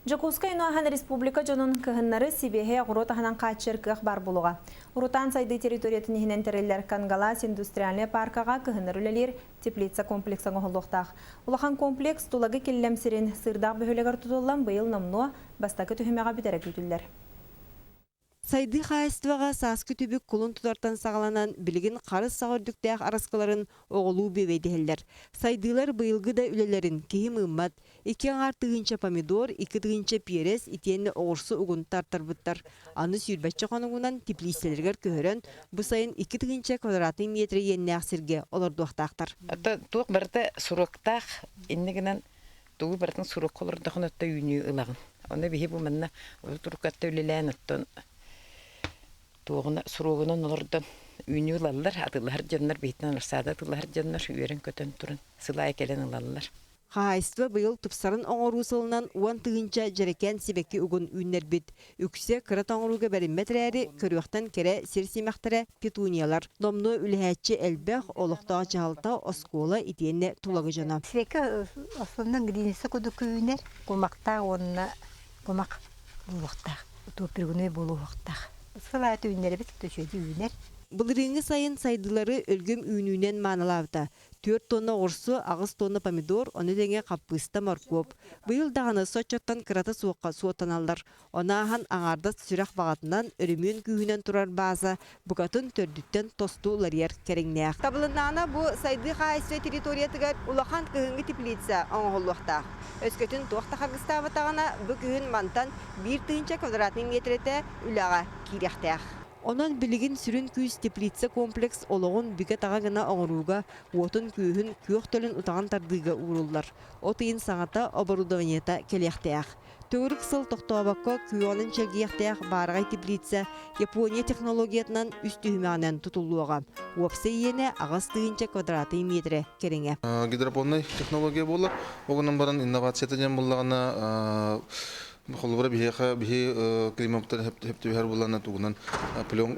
Дьокуускай Нуохан республика дьонун кыһыннары сибиэһэй оҕуруот аһынан хааччыйар кыах баар буолуоҕа. Урутаан сайдыы территориятын иһинэн тэриллэр Кангалаас индустриальнай пааркаҕа кыһыннары үлэлиир теплица комплекса оҥоһуллуохтаах. Улахан комплекс Тулагы Киллэм сирин Сыырдаах бөһүөлэгэр тутуллан быйыл номнуо бастакы түһүмэҕэ бүтэрэ күүтүллэр. Сайдыы хаһаайыстыбаҕа сааскы түбүк кулун тутартан саҕаланан, билигин харыс саҕа үрдүктээх араскыларын оҕолуу бүөбэйдэһэллэр. Сайдыылар быйылгы да үлэлэрин киһи мыыммат. Икки аҥаар тыһыынча помидор, 2 тыһыынча пиэрэс итиэннэ оҕурсу угун тартарбыттар. Аны сүүрбэччэ хонугунан теплииссэлэригэр көһөрөн, бу сайын 2 тыһыынча квадратнай миэтэрэ иэннээх сиргэ олордуохтаахтар. Ото туох барыта суруктаах, иннэ гынан тугу барытын сурукка олордоххуна отто үүнүү ылаҕын. Ону биһи бу манна туруккатта үлэлээн оттон туоҕуна суругунан олордон үүнүү ылаллар, атыылаһар дьоннор биһиттэн рассада атыылаһар дьоннор үөрэн-көтөн туран сылаай кэлэн ылаллар. Хаһаайыстыба быйыл тупсарын оҥоруу сылынан 10 тыһыынча дьэрэкээн сибэкки угун үүннэрбит. Үксэ кыра тоҥорууга бэриммэт эрээри, көрүөхтэн кэрэ сир симэхтэрэ петуниялар. Номнуо үлэһээччи элбэх, олохтоох дьаһалта, оскуола итиэннэ Тулагы дьоно. Сибэкки основном гринница курдук үүнэр, кумахтаах уонна кумах буолуохтаах, топпергуной буолуохтаах. Сыл аайы үүннэрэбит, үчүгэйдик үүнэр. Былырыыҥҥы сайын сайдыылары өлгөм үүнүүнэн маанылаабыта. 4 тонна оҕурсу, 8 тонна помидор, ону тэҥэ хаппыыста, моркуоп. Быйыл даҕаны соччоттон кырата суохха суоттаналлар. Ону ааһан аҥаардас сүрэх баҕатынан, өрөмүөн күүһүнэн турар бааза букатын төрдүттэн тосту уларыйар кэриҥнээх. Табылыннаҕына бу сайдыы хаһаайыстыба территориятыгар улахан кыһыҥҥы теплица оҥоһуллуохтаах. Өскөтүн туох да харгыстаабатаҕына, бу күһүн мантан 1 тыһыынча квадратнай миэтэрэтэ үлэҕэ киириэхтээх. Онон билигин сүрүн күүс теплица комплекс олоҕун бигэ-таҕа гына оҥорууга, уотун-күөһүн, күөх төлөн утаҕын тардыыга ууруллар. От ыйын саҥата оборудованиета кэлиэхтээх. Төгүрүк сыл тохтообокко күөҕүнэн чэлгийэхтээх баараҕай теплица Япония технологиятынан үс түһүмэҕинэн тутуллуоҕа. Уопсай иэнэ 8 тыһыынча квадратный миэтэрэ кэриҥэ. Гидропоннай технология буолар. Ол гынан баран инновацията диэн буоллаҕына Холобура биһиэхэ биһи климаттан хөп түбэһэр буоллаҕына тугунан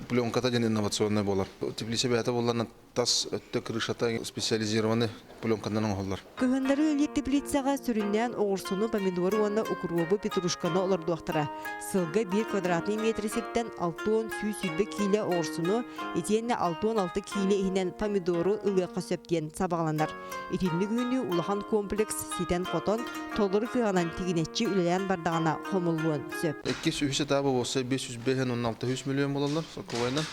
пленката диэн инновационнай буолар. Теплица бэйэтэ буоллаҕына тас өттө крышата специализированный пленканан оҥоһуллар. Кыһыннары үлэлиир теплицаҕа сүрүннээн оҕурсуну, помидору уонна укуруобу, петрушканы олордуохтара. Сылга 1 квадратный метр сиртэн 60 120 киилэ оҕурсуну итиэннэ 66 киилэ иһинэн помидору ылыахха сөп диэн сабаҕаланар. Итинник үүнүү улахан комплекс ситэн-хотон, толору кыаҕынан тигинэччи үлэлээн бардаҕына хомуллуон сөп. Иккис, үһүс этабы уопсай 505 16 миллион буолаллар сокуобайынан.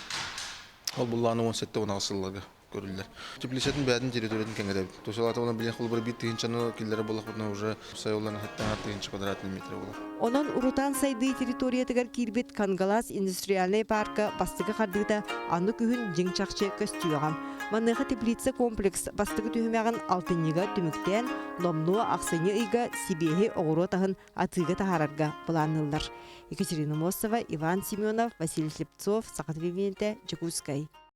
Ол буллааны 17-18 сылларга көрүллэр. Теплицатын бэйэтин территориятын кэҥэтэбит. То есть ол билин холобура 1 тыһыынчаны киллэрэ буоллахпытына уже сайыллан 7 тыһыынча квадратный метр буолар. Онон урутаан сайдыы территориятыгар киирбит Кангалаас индустриальнай парка бастакы хардыыта аны күһүн дьиҥ-чахчы көстүөҕэ. Маныаха теплица комплекс бастакы түһүмэҕин алтынньыга түмүктээн, номнуо ахсынньы ыйга сибиэһи оҕуруот аһын атыыга таһаарарга былаанныыллар. Екатерина Мосова, Иван Семенов, Василий Слепцов, Саха телевидениетэ, Дьокуускай.